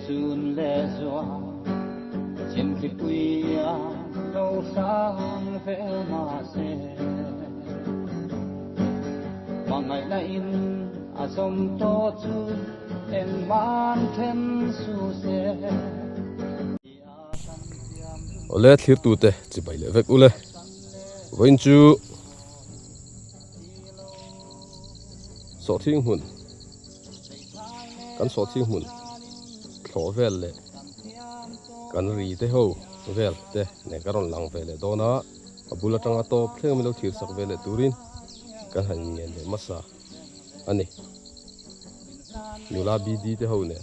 Sun leh zual chhimthlipui a lo hrang vel mahse hmangaihna in a zawm tawh chu engmah then su se. Awle thlirtute chibai leh vek ule vawiin chu sawhthing hmun kan sawhthing hmun thlawh vel leh kan ri te ho vel te nen ka rawn lang ve leh dawn a a bul atanga tawp thleng min lo thlir sak ve leh turin kan han ngen leh hmasa a ni nula BD te ho nen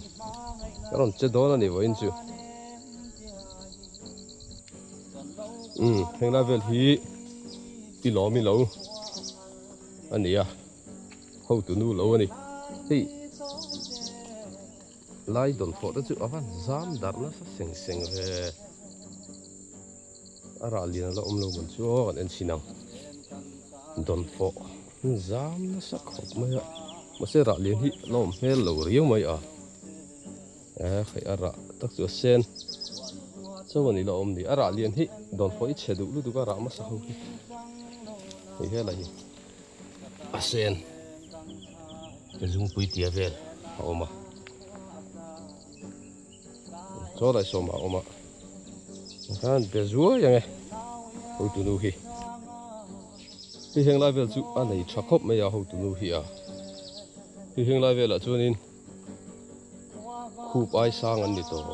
ka rawn che dawn a ni vawiin chu umm heng lai vel hi ti lawm i lo a ni a hotu nu lo a ni hei lai dawn thawh te chu a van zam darh nasa seng seng ve a rah lian a la awm lo man chu aw kan en chhin ang dawn fawh zam nasa khawp mai a mahse rah lian hi a la awm hmel lo riau mai a eh hei a rah tak chu a sen chauh a ni la awm ni a rah lian hi dawn fawh hi chhe duh lutuk a rah hmasa ho hi hei helai hi a sen zungpui tia vel a awm a chaw lai sawm a awm a khan be zuai ang e hotu nu hi hei heng lai vel chu a nei tha khawp mai a hotu nu hi a hei heng lai velah chuanin khup ai sang an ni tawh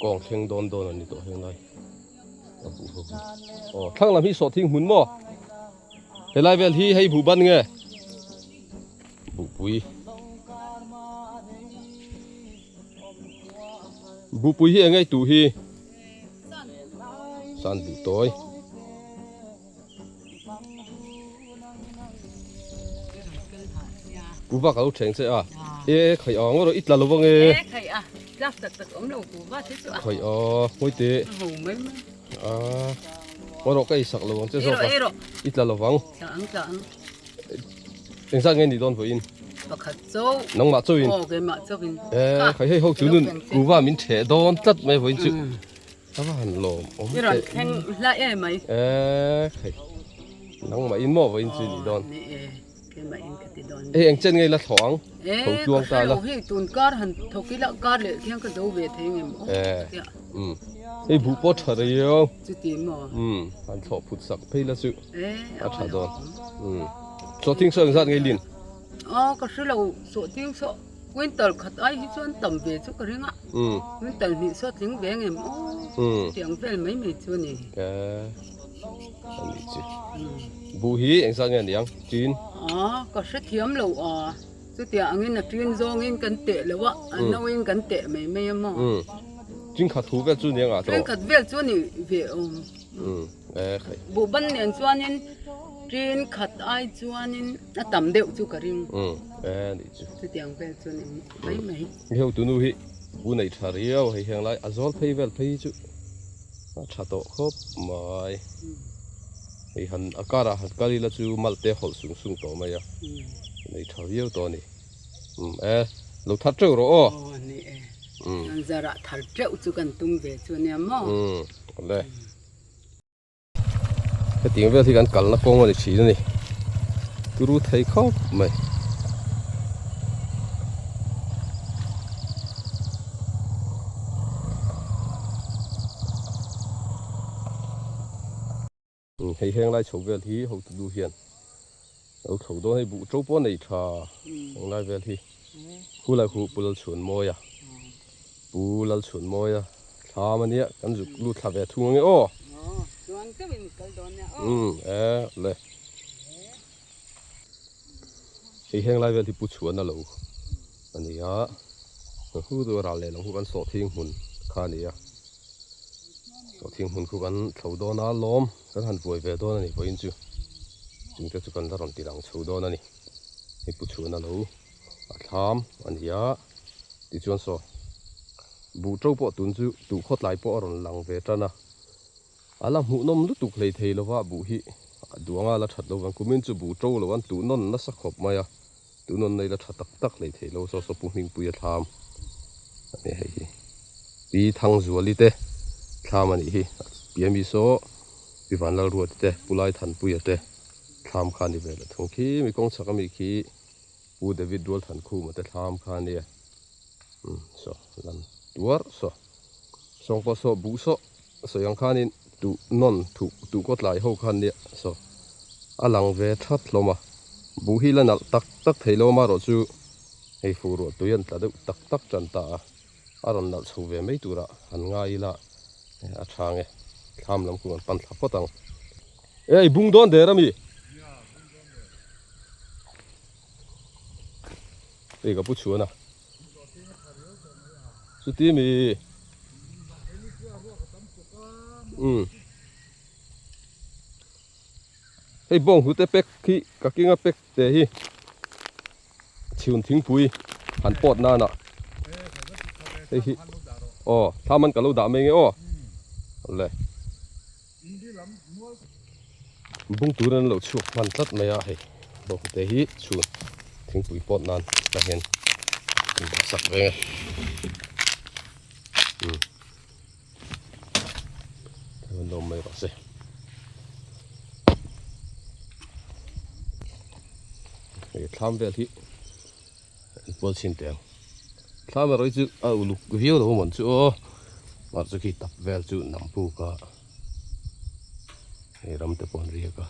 kawng thleng dawn dawn an ni tawh heng lai a buh ho hi aw thlang lam hi sawhthing hmun maw helai vel hi hei buh ban nge Buhpui Buhpui hi eng ei tuh hi San buh tawi Kuva ka lo thleng che a E khai a ngawr i tla lo vang e E khai a tlak tak tak awm lo kuva te chu a Khai a ngawi te A ngawr ka ei sak lo ang che zawk a i tla lo vang Tla ang tla ang Engzat nge ni dawn vawiin? Pakhat chauh. Nangmah chauhin? Aw keimah chauhin. Eh khai hei ho chu nun kuva min theh dawn tlat mai vawiin chu. A va han lawm awm teh. I rawn thleng hla em mai. Eh khai nangmah in maw vawiin chu ni dawn. Ni e keimah in ka ti dawn. Hei eng chen nge i la thlawh ang? Eh ka hre lo hei tun kar han thawk ila kar leh thiang ka zo ve thei ngem aw. Eh um hei buh pawh tha riau. Chuti maw? Um han thlawh phut sak phei la chu. A tha dawn. Sawhthing saw engzat nge lin? Aw ka hre lo sawhthing saw quintal khat ai hi chuan tam ve chu ka ring a. Quintal hnih saw tling ve ngem aw. Tiang vel mai mai chu a ni. A nih chi. Buh hi engzat nge aniang? Tin? Aw ka hre thiam lo a. Chutiang angin a tin zawngin kan teh lo a, a nauin kan teh mai mai a maw. Tin khat hu vel chu nia ngah tawh. Tin khat vel chu a ni ve awm. Buh ban nen chuanin tin khat ai chuanin a tam deuh chu ka ring. Chutiang vel chu ni mai mai. Hei ho tunu hi bu nei tha riau hei heng lai a zawl phei vel phei chu a tha tawh khawp mai. Hei han a karah han kal ila chu malte hawlh sung sung tawh mai a nei tha viau tawh a ni. E lo thar teuh rawh aw. Aw ni e. Kan zarah thar teuh chu kan tum ve chu ania maw. Awle. Hetiang vel hi kan kalna kawng a ni thin a ni. Turu thei khawp mai. Hei heng lai chho vel hi hotu nu hian lo thlo dawn hei buh to pawh a nei tha heng lai vel hi khu lai khu Pu Lalchhuanmawia Pu Lalchhuanmawia thlam a nia kan zuk lut thla ve thung ange aw umm e le hei heng lai vel hi Pu Chhuana lo a ni a hu chu ral leh lam khu kan sawhthing hmun kha a ni a. Sawhthing hmun khu kan thlo dawn a lawm kan han buai ve dawn a ni vawiin chu chung te chu kan la rawn ti lang chho dawn a ni hei pu chhun a lo a thlam a ni a tichuan saw buh to pawh tun chu tuh khawtlai pawh a rawn lang ve tan a a la hmuhnawm lutuk hlei thei lova buh hi a duang a la that lo vang kumin chu buh to lo an tuh nawn nasa khawp mai a tuh nawn na ila tha tak tak hlei thei lo saw saw pu hmingpui a thlam. Ani hei hi Pi Thangzuali te thlam a nih hi. Pian mi saw Pi Vanlalruati te Pu Laithanpuia te thlam kha a ni ve leh thung. Khi mi kawng chhak ami khi Pu David Rualthankhuma te thlam kha a nia. Umm saw lan tuar saw sawng pawh saw buh saw sawi ang khanin tuh nawn thuh tuh kawt lai ho khan nia saw a lang ve that hlawm a buh hi la nalh tak tak thei lo amaherawh chu hei fuh ruah tui an tla deuh tak tak tan ta a a rawn nalh chho ve mai turah han ngai ila a tha nge thlam lam khu kan pan thla phawt ang e i bung dawn der ami hei ka pu chhuan a. Chuti mi umm hei bawng hnute pack khi ka kinga pack te hi chhun thingpui han pawt nan ah hei hi aw thlam an ka lo dah mai nge aw le bung tur an lo chhuak hman tlat mai a hei bawng hnute hi chhun thingpui pawt nan tah hian an dah sak reng a umm an lo awm mai rawh se hei thlam vel hi an pual chhin teh ang thlam erawh hi chu a uluk viau lo a mawn chu aw mahse khi tap vel chu nam puk a. Hei ram te pawh an riak a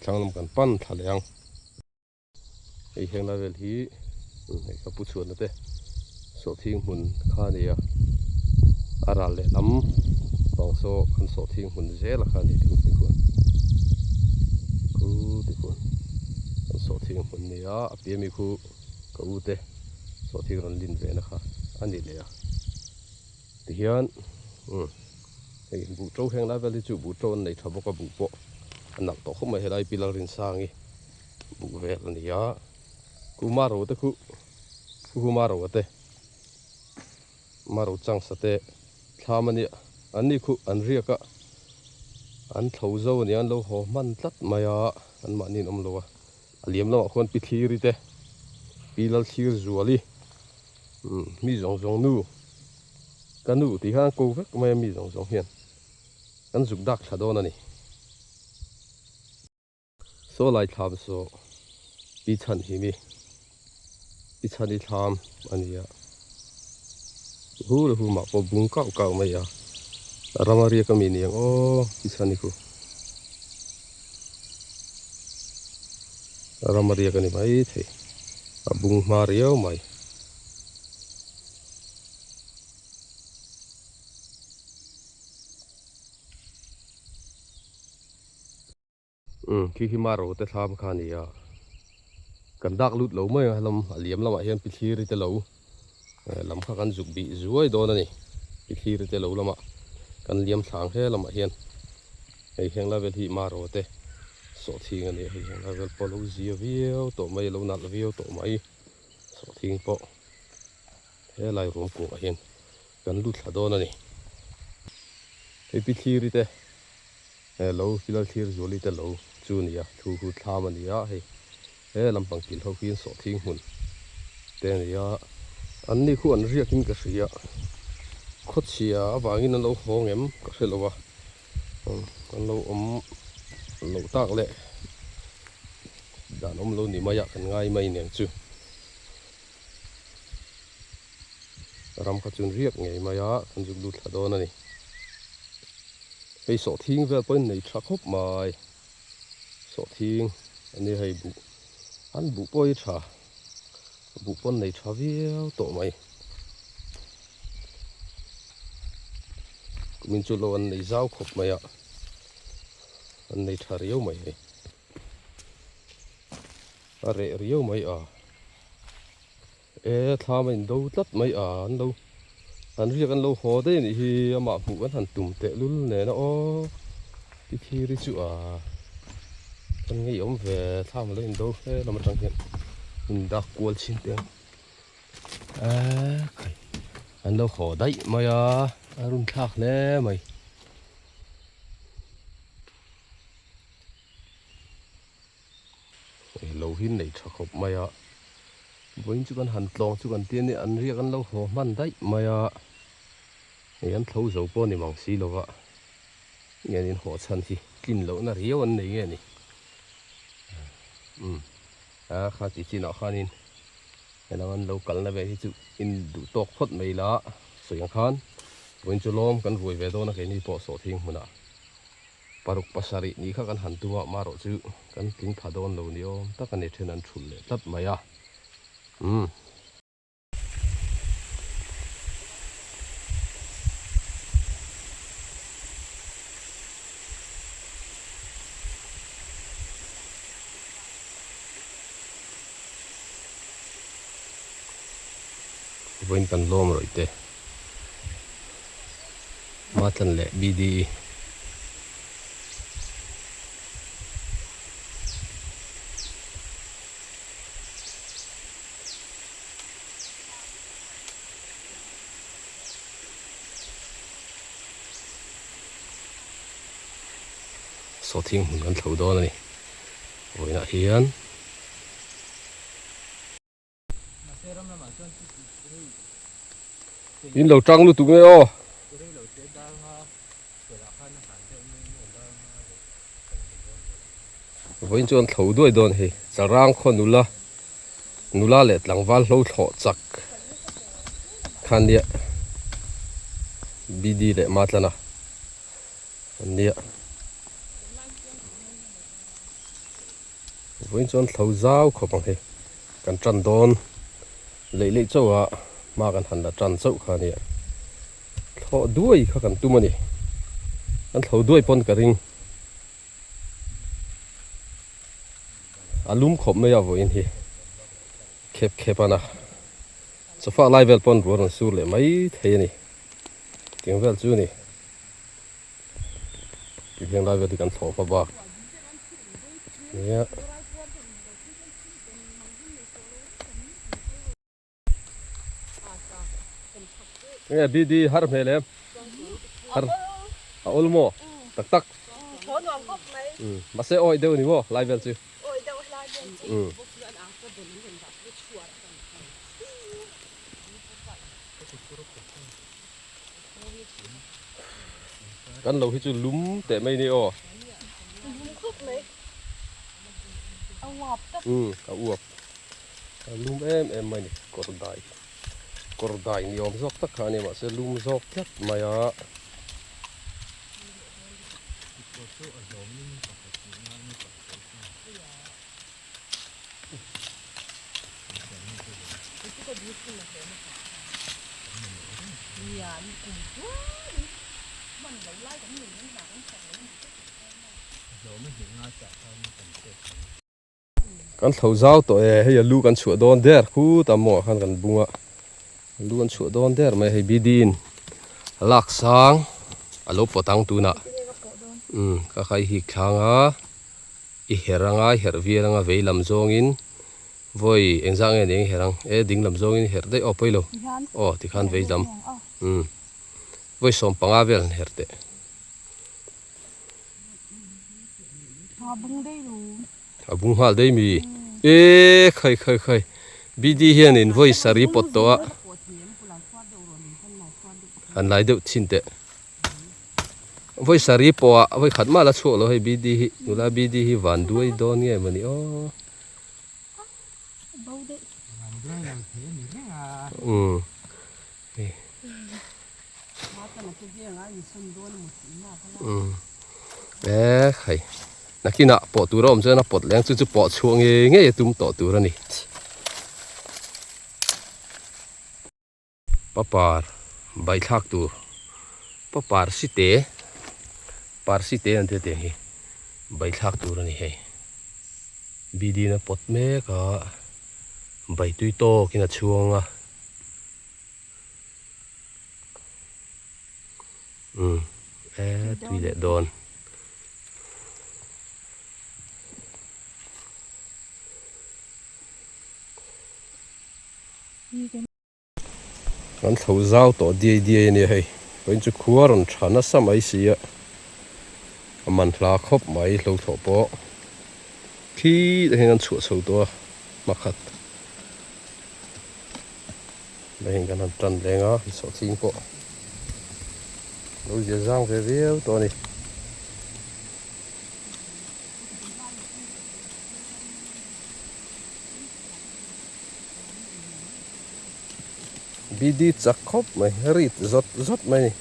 thlang lam kan pan thla leh ang hei heng lai vel hi hei ka pu chhuatna te sawhthing hmun kha a ni a a ral leh lam vang saw kan sawhthing hmun zel a kha a ni ti khuan khu ti khuan kan sawhthing hmun a ni a a piah ami khu ka u te sawhthing rawn lin ve na kha a ni leh a tihian umm hei buh to heng lai vel hi chu buh to an nei tha bawk a buh pawh a nalh tawh khawp mai helai pi Lalrinsangi buh vel a ni a Kumar ro te khu Kumar ro te Maro changsa te thlam a nia an ni khu an riak a an thlo zo a nia an lo haw hman tlat mai a an mahni an awm lo a. A liam lamah khuan pi Thliri te, pi Lalthlir Zuali, umm mi zawng zawng nu, ka nu tih khan ko vek mai a mi zawng zawng hian kan zuk dak thla dawn a ni. Saw lai thlam saw pi chhan hi mi, pi chhan i thlam a ni a, hu leh hu mah pawh bung kauh kauh mai a, ram a riak ami ni ang aw pi chhan i khu. Ram a riak a ni mai thei a bung hma riau mai. Umm khi khi maro te thlam kha a ni a kan dak lut lo mai a lam a liam lamah hian pi thliri te lo lam kha kan zuk bih zuai dawn a ni pi thliri te lo lamah kan liam thlang he lamah hian. Hei heng lai vel hi maro te sawhthing a ni a, hei heng lai vel pawh a lo zia viau tawh mai a lo nalh viau tawh mai sawhthing pawh helai ruam kungah hian kan lut thla dawn a ni. Hei pi thliri te he lo pi lal thlir zuali te lo chu a ni a thu hu thlam a ni a hei he lampang kilh ho khian sawhthing hmun te a ni a an ni khu an riak in ka hria khawchhia avangin an lo haw ngem ka hre lo a. Kan lo awm loh tak leh dan awm lo ni mai ah kan ngai mai nen chu ram kha chun riak ngei mai a kan zuk lut thla dawn a ni. Hei sawhthing vel pawhin nei tha khawp mai sawhthing a nia hei buh an buh pawh hi tha buh pawn nei tha viau tawh mai. Kumin chu lo an nei zau khawp mai a, an nei tha riau mai hei. A reh riau mai a, e thlam a indo tlat mai a, an lo an riak an lo haw daih a nih hi, amah hmuh kan han tum teh lul nen a aw ti thir hi chu a kan ngeiawm ve thlam a lo indo hle lam atang hian indak kual chhin teh ang. Eee an lo haw daih mai a a run thlak hle mai. Hei lo hi nei tha khawp mai a, vawiin chu kan han tlawng chu kan tia nia an riak an lo haw hman daih mai a, hei an tho zo pawh a ni mang si lo va, nge an inhaw chhan hi tlin lohna riau an nei nge ni umm a kha ti chinah khanin helam an lo kalna vel hi chu in duh tawk phawt mai la sawi ang khan vawiin chu lawm kan ruai ve dawn a keini pawh sawhthing hmunah. Paruk pasarih ni kha kan han tum a, marawh chu kan tling pha dawn lo ni awm tak a ni, then an thulh leh tlat mai a. Umm. Vawiin kan lawm rawih te. Matlan leh BDE. Sawhthing hmun kan thlo dawn a ni. Vawiinah hian. In lo tang lutuk nge aw. Vawiin chuan thlo duai dawn hei Charang khaw nula nula leh tlangval hlo thlawh chak kha nia BD leh Matlana an nia. Vawiin chuan thlo zau khawp ang hei kan tan dawn leih leih chauh a hma kan han la tan chauh kha ania thlawh duai kha kan tum a ni kan thlo duai pawn ka ring a lum khawp mai a vawiin hi khep khep a na sofa lai vel pawn ruah rawn sur leh mai thei a ni tiang vel chu a ni. Ti hian lai vel hi kan thlawh hma bak nia. Nge BD har hmel em? Har a awl maw? Tak tak. Mahse awih deuh ni maw lai vel chu? Kan lo hi chu lum teh mai ni aw. Lum khawp mai. A uap tak. Um a uap. A lum em em mai ni kawr dai. Kawr dai ni awm zawk tak kha a ni mahse lum zawk tlat mai a. Kan thlo zau tawh e, hei a lu kan chhuah dawn der khut a mawngah khan kan bung a, a lu an chhuah dawn der mai hei bidin a lak sang a lo pawt ang tunah umm ka khai hik thlang a. I her anga i herh vial anga vei lam zawngin vawi engzah nge ning i herh ang e ding lam zawngin i herh daih aw pawi lo aw tikhan vei lam umm vawi 15 vel han herh teh. A bung nghal daih mi e khai khai khai BD hianin vawi sarih pawt tawh a han lai deuh chhin teh. Vawi sarih pawh ah vawi khat mah la chhuak lo hei BD hi nula BD hi van duai dawn nge mawni aw umm hei umm e khai nakinah pawh tur a awm chuan a pawt leng chu chu pawh chhuah ngei ngei a tum tawh tur a ni. Papar baithlak tur papar site par site an tia tiang hi baithlak tur a ni hei bd in a pawt mek a bai tui tawk in a chhuang a umm e tui leh dawn. Kan thlo zau tawh diai diai a nia hei. Vawiin chu khua rawn tha nasa mai si a, a man hla khawp mai hlo thlawh pawh. Khi te hian kan chhuah chho tawh a hmakhat hei hian kan han tan leng a sawhching pawh lo zia zang ve viau tawh a ni. BD chak khawp mai rit zawt zawt mai a ni.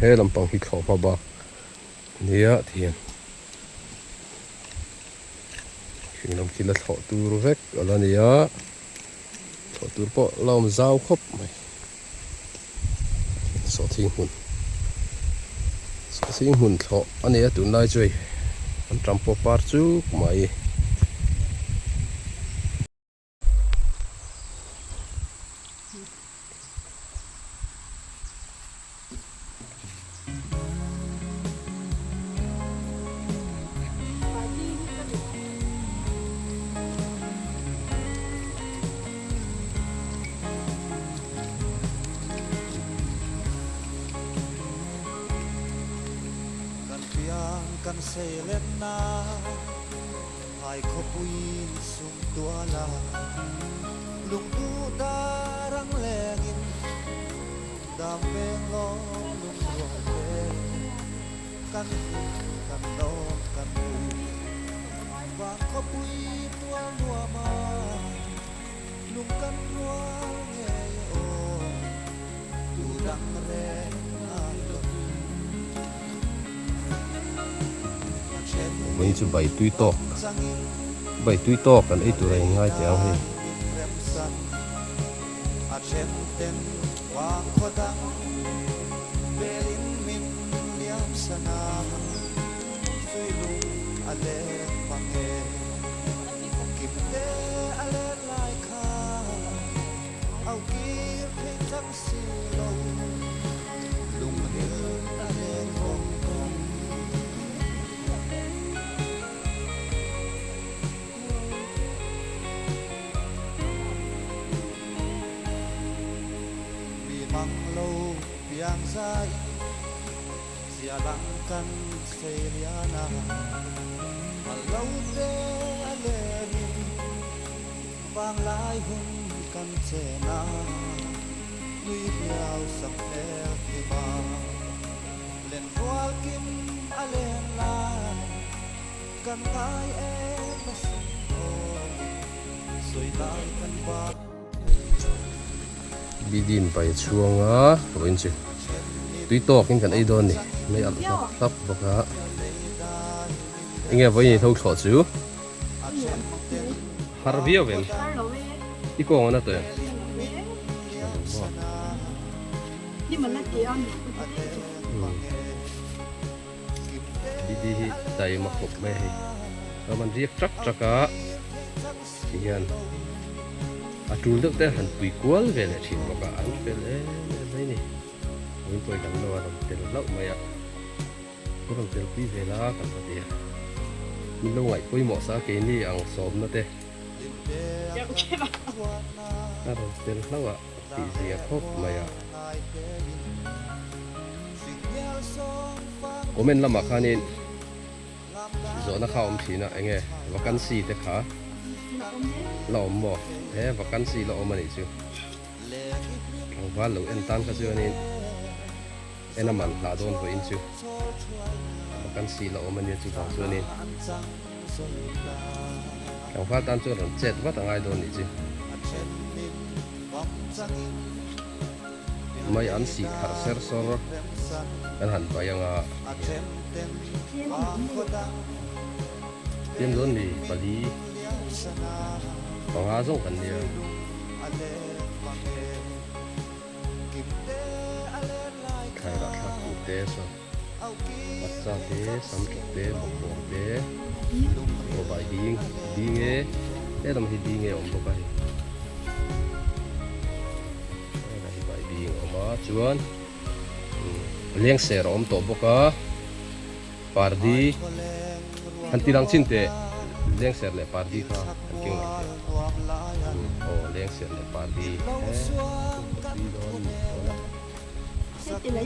He lampang hi thlawh hma bak nia thian thing lam khi la thlawh tur vek a la ni a thlawh tur pawh la awm zau khawp mai. Sawhthing hmun sawhthing hmun thlawh a ni a tunlai chu hei an tam pawh par chuk mai. Kan piang kan seilenna hai khawpui sum tuala lungduh dar ang lengin dam veng lawm lungrual te kan hlim kan lawm kan nui vang khawpui tual nuama lung kan rual ngei aw tu dang reng ngai lo. Vawiin chu bai tui tawk bai tui tawk kan ei tur a in ngai teh ang hei. Mi mang lo piang zai zia lang kan sei lian a, a lo te a len in vang lai hun kan chen a, nui hliau sak hmel hlim a, len rual kim a len lai kan ngai em asin aw, sawi lai kan bak. Bidin pai a chhuang a vawiin chu tui tawkin kan ei dawn a ni mai alh hlap hlap bawk a enge vawiin i tho thlawh chu har viau em i kawng a na tawh em Bidi hi taima khawp mai a hei chuan an riak trak trak a. Ti hian a tul deuh te han pui kual ve leh thin bawk a, an fel em em mai ni. Min pawi dang lo a rawn tel hlauh mai a, ka rawn tel pui ve la kan va ti a, min lo ngaih pawimawh sa keini ang sawmna te a rawn tel hlauh a tih zia khawp mai a. Comment lamah khanin. Zawhna kha awm thin a, enge vacancy te kha la awm maw? He vacancy la awm a nih chu. Tlangval lo en tan kha chuanin en a man hlah dawn vawiin chu vacancy la awm a nia chuvang chuanin tlangval tan chuan rawn chet vat a ngai dawn nih chu. Mai an sih tharh ser sawr kan han pai anga tlem dawn mi pali panga zawng kan nia. Thlai rah thlak tur te saw pachcha te sam tawk te bawkbawn te aw bai ding ding e helam hi ding e a awm bawk a hei. Helai hi bai bing a awm a chuan leng ser a awm tawh bawk a pardi han ti lang chin teh. Lengser leh pardi kha an keng mai thei aw lengser leh pardi he tui dawn ni dawn a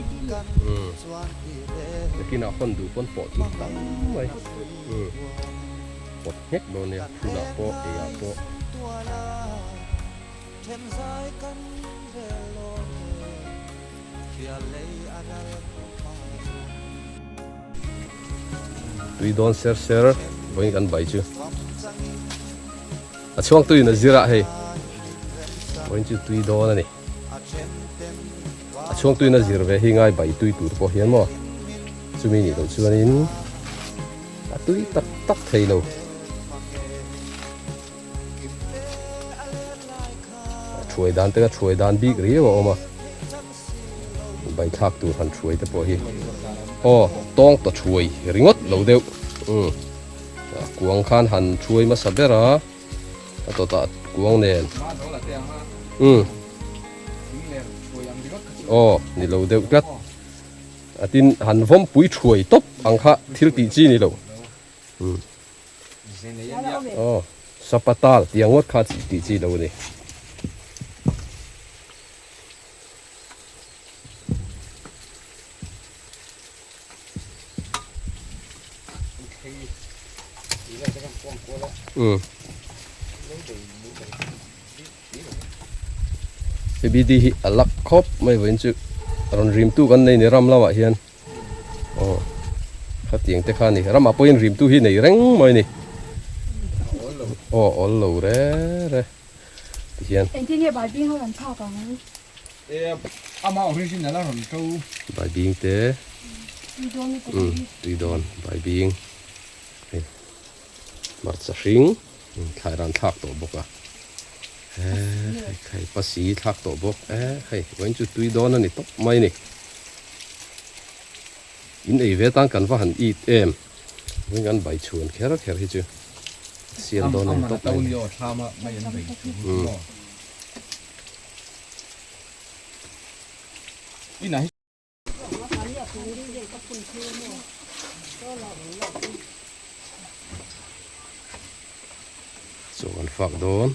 umm nakinah hawn duh pawn pawh tur tam mai umm pawt nghek dawn nia phunah pawh eiah pawh. Tui dawn ser ser vawiin kan bai chu a chhuang tuiin a zir a hei vawiin chu tui dawn a ni a chhuang tuiin a zir ve hi ngai bai tui tur pawh hian maw chumi nih loh chuanin a tui tak tak thei lo. Thuai dan te kha thuai dan bik riau a awm a bai thlak tur han thuai te pawh hi aw tawng ta thuai ringawt lo deuh umm kuang khan han thuai hmasa ber a a tawtah kuang nen umm aw ni lo deuh tlat a tin han vawm pui thuai tawp ang kha thil tih chi ni lo umm. Aw sapatal tih ang ngawt kha tih chi lo a ni. Umm. ABD hi a lak khawp mai vawiin chu rawn rimtu kan nei ni ram lamah hian. Aw khatiang te kha a ni ramah pawhin rimtu hi nei reng mai a ni aw awl lo re re ti hian Engtin nge bai bing ho an phak ang? E ama original a rawn to. Bai bing te Tui dawn lutuk a ni. Tui dawn bai bing hei hmarcha hring thlai ran thlak tawh bawk a hei hei pasi thlak tawh bawk e hei vawiin chu tui dawn a ni tawp mai a ni in ei ve tan kan va han it em vawiin kan bai chhuan kher kher hi chu siam dawn a ni tawp mai a ni umm. Chaw kan fak dawn.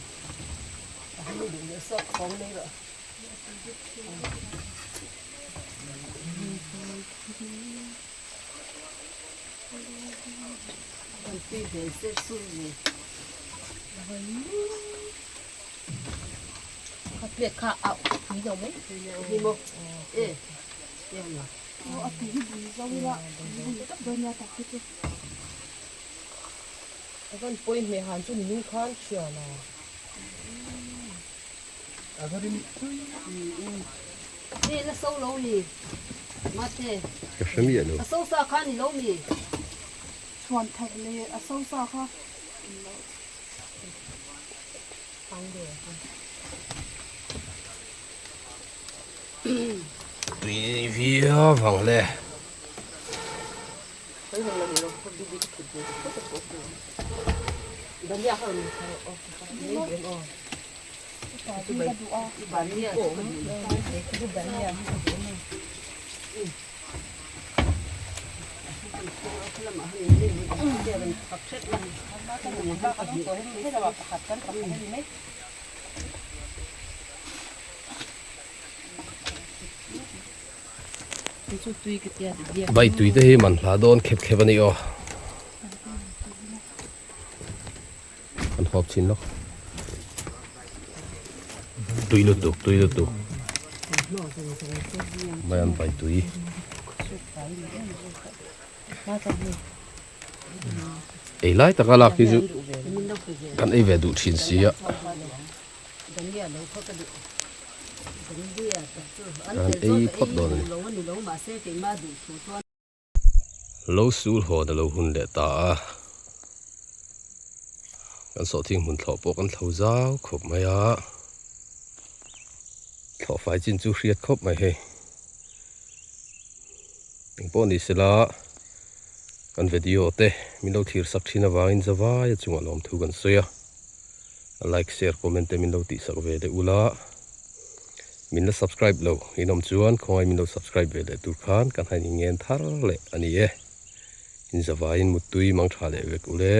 Ka hre miah lo. Tui viau vang le. Bai tui te hi man hla dawn khep khep a ni aw. Kan hawp chin lawk. Tui lutuk tui lutuk. Mai an bai tui. Ei lai taka lak hi chu kan ei ve duh thin si a. Kan ei phawt dawn a ni. Lo sul hawn a lo hun leh ta a. Kan sawhthing hmun thlawh pawh kan thlo zau khawp mai a. Thlawh fai chin chu hriat khawp mai hei. Engpawh ni sela kan video te min lo thlir sak thin avangin zavai a chungah lawmthu kan sawi a. Like share comment te min lo tih sak ve leh ula min la subscribe lo in awm chuan khawngaih min lo subscribe ve leh tur khan kan hain ingen thar leh a ni e. In zavaiin muttui mang tha leh vek ule.